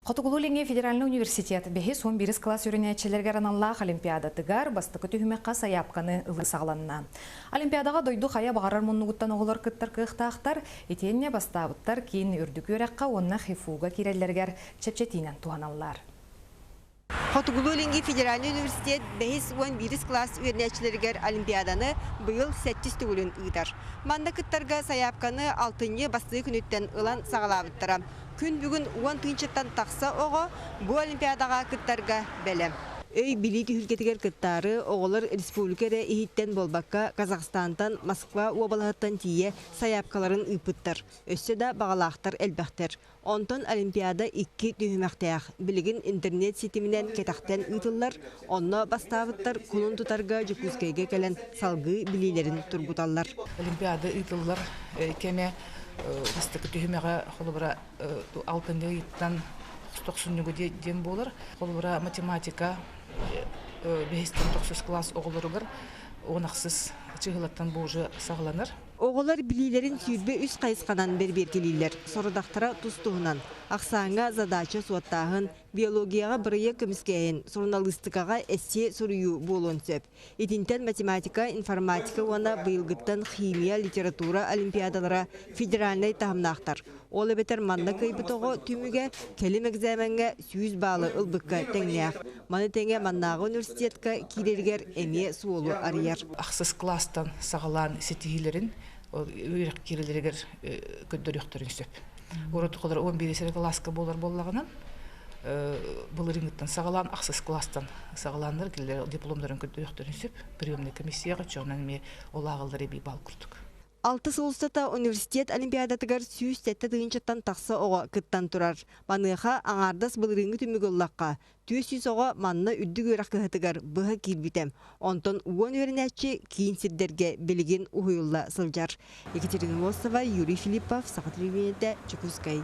Хотугулуу-Илиҥҥи федеральнай университет бэһис уон биирис кылаас үөрэнээччилэригэр аналлаах олимпиадатыгар бастакы түһүмэххэ сайаапканы ылыы саҕаланна. Олимпиадаҕа дойду хайа баҕарар муннугуттан оҕолор кыттар кыахтаахтар, итиэннэ бастаабыттар киин үрдүк үөрэххэ уонна ХИФУ-га киирэллэригэр чэпчэтиинэн туһаналлар. Хотугулуу-Илиҥҥи федеральнай университет бэһис уон биирис кылаас үөрэнээччилэригэр олимпиаданы быйыл сэттис төгүлүн ыытар. Манна кыттарга сайаапканы алтынньы бастакы күнүттэн ылан саҕалаабыттара. Күн бүгүн 10 тыһыынчаттан тахса оҕо бу олимпиадаҕа кыттарга бэлэм. Өй-билии түһүлгэтигэр кыттаары оҕолор республика эрэ иһиттэн буолбакка, Казахстантан, Москва уобалаһыттан тиийэ сайаапкаларын ыыппыттар. Өссө да баҕалаахтар элбэхтэр. Онтон олимпиада икки түһүмэхтээх. Билигин интернет ситиминэн кэтэхтэн ыытыллар. Онно бастаабыттар кулун тутарга Дьокуускайга кэлэн салгыы билиилэрин тургуталлар. Олимпиада ыытыллар кэмэ бастакы түһүмэҕэ холобура алтынньы ыйыттан тохсунньугу диэн буолар. Холобура математика бэһистэн тохсус кылаас оҕолоругар 10 ахсыс чыһылаттан бу уже саҕаланар. Оҕолор билиилэрин 23 хайысханан бэрэбиэркэлииллэр. Сорудахтара тус-туһунан. Ахсааҥҥа задача суоттааһын, биологияҕа бырайыак көмүскээһин, суруналыыстыкаҕа эссе суруйуу буолуон сөп. Итинтэн математика, информатика уонна быйылгыттан химия, литература олимпиадалара федеральнай таһымнаахтар. Ол эбэтэр манна кыайбыт оҕо түмүгэ кэлим экзамеҥҥа 100 баалы ылбыкка тэҥнээх. Маны тэҥэ маннааҕы университетка киирэригэр эмиэ суолу арыйар. Ахсыс кылаастан саҕалаан ситиһиилэрин үөрэх киирэлэригэр көрдөрүөхтэрин сөп. Урут 11 кылааска буолар буоллаҕына, былырыыҥҥыттан саҕалаан ахсыс кылаастан саҕалааннар кинилэр дипломнарын көрдөрүөхтэрин сөп. Приемнай комиссияҕа чоҕунан эмиэ ол ааҕыллар эбии баал курдук. 6 сыл устата университет олимпиадатыгар 107 тыһыынчаттан тахса оҕо кыттан турар. Маныаха аҥаардас былырыыҥҥы түмүгү ыллахха, 400 оҕо манна үрдүк үөрэх кыһатыгар быһа киирбитэ. Онтон 10 үөрэнээччи киин сирдэргэ билигин уһуйулла сылдьар. Екатерина Лосова, Юрий Филиппов, Саха телевидениетэ, Дьокуускай.